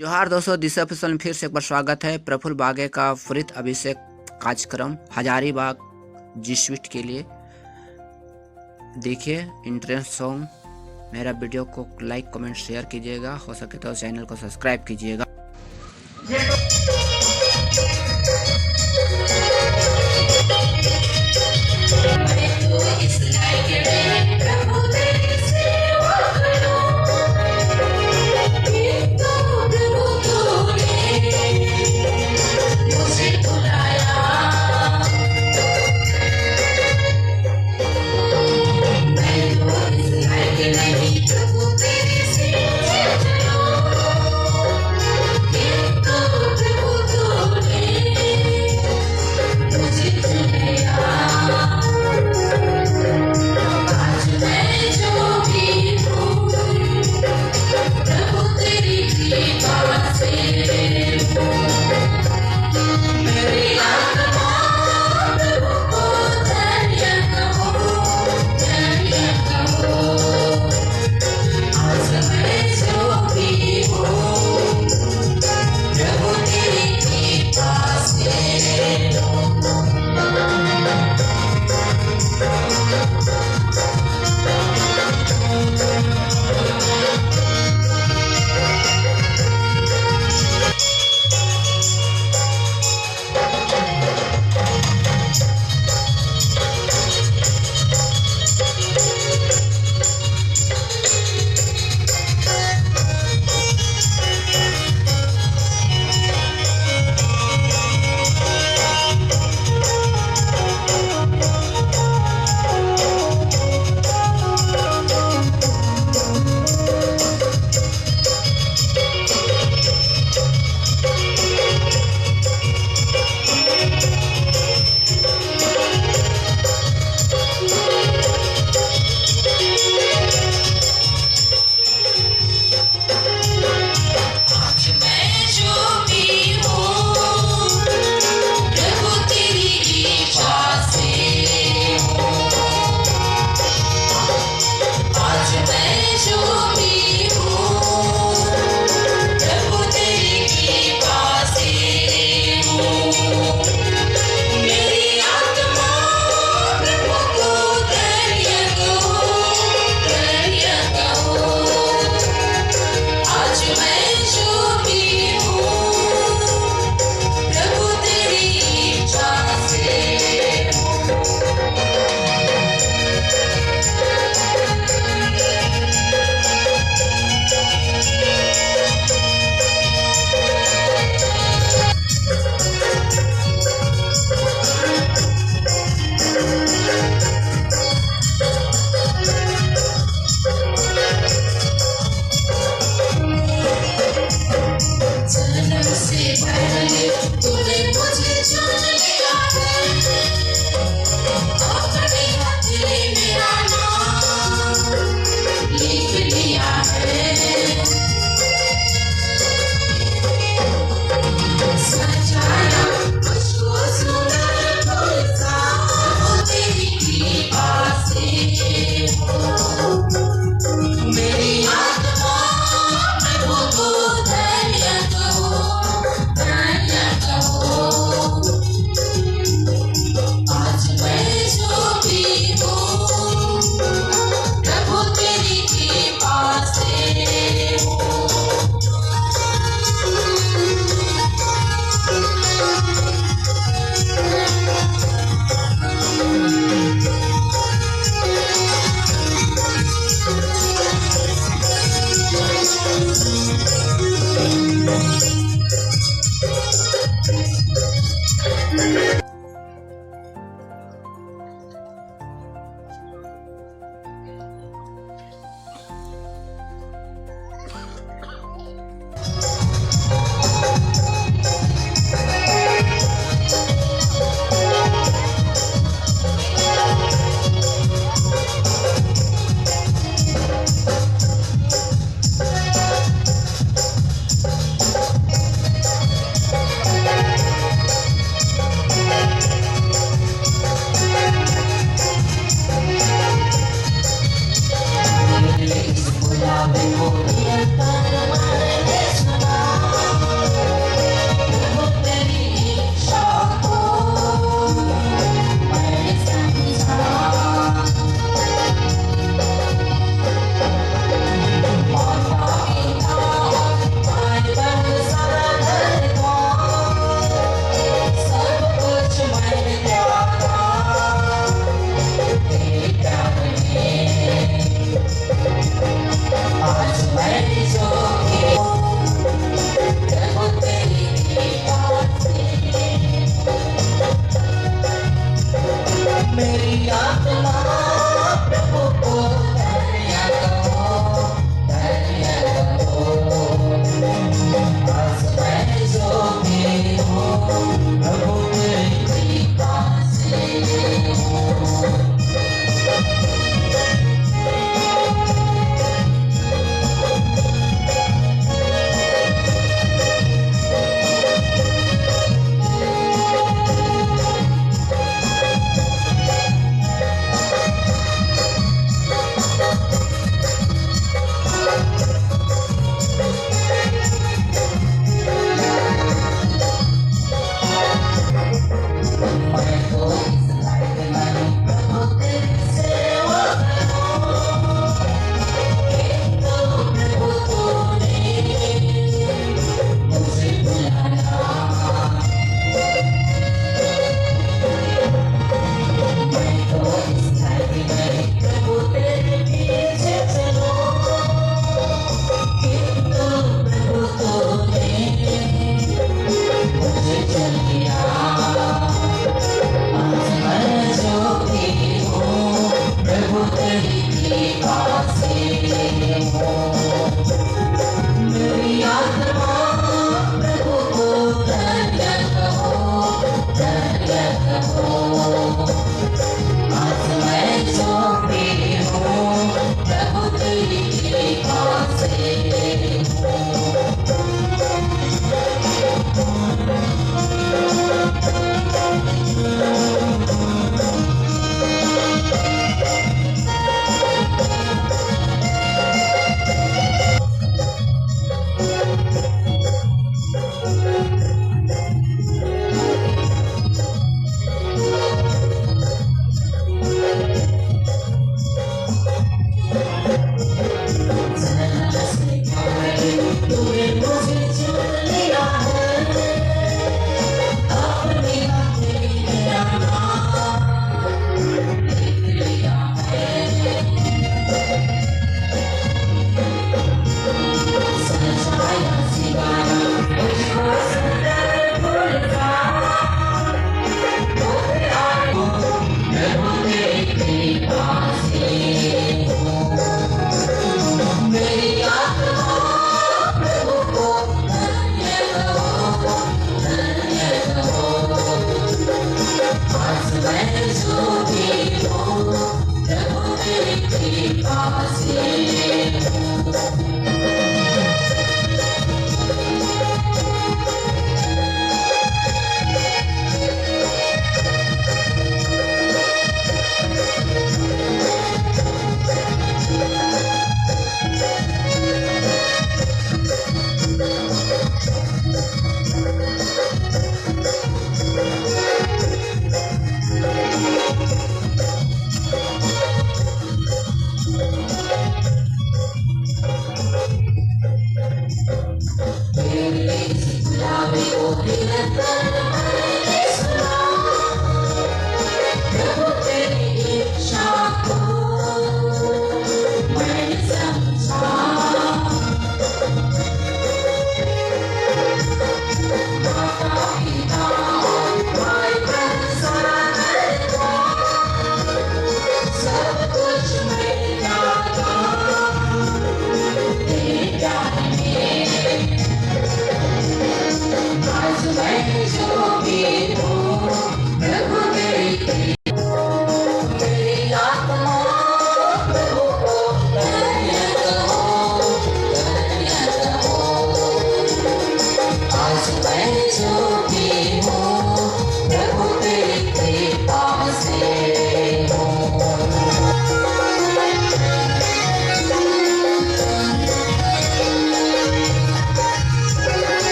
जोहार दोस्तों, दिशा फसल में फिर से एक बार स्वागत है। प्रफुल्ल बागे का प्रेरित अभिषेक कार्यक्रम हजारीबाग जीसुइट के लिए। देखिए इंट्रेंस सॉन्ग। मेरा वीडियो को लाइक कमेंट शेयर कीजिएगा, हो सके तो चैनल को सब्सक्राइब कीजिएगा। मैं तो इस लायक नहीं प्रभु तेरी सेवा करूं, किंतु प्रभु तूने मुझे बुलाया। मैं तो इस लायक नहीं प्रभु तेरी सेवा करूं, किंतु प्रभु तूने मुझे चुनया। आज मैं जो भी हूँ प्रभु तेरी कृपा से हूँ। मेरी आत्मा प्रभु को धन्य कहो, धन्य कहो। आज मैं जो भी हूँ प्रभु तेरी कृपा से हूँ। आज मैं जो भी हूँ प्रभु तेरी कृपा से हूँ। आज मैं जो भी हूँ प्रभु तेरी कृपा से हूँ। मेरी आत्मा प्रभु को धन्य कहो, धन्य कहो। आज मैं जो भी हूँ प्रभु तेरी इच्छा से हूँ। जन्म से पहले तूने मुझे चुन लिया है, अपने हथेली मेरा नाम लिख लिया है। सजाया मुझको सुंदर फूल सा, वो तेरी कृपा से हूँ। मेरी आत्मा प्रभु को धन्य कहो, धन्य कहो। आज मैं जो भी हूँ प्रभु तेरी कृपा से हूँ। ओ प्रियतम।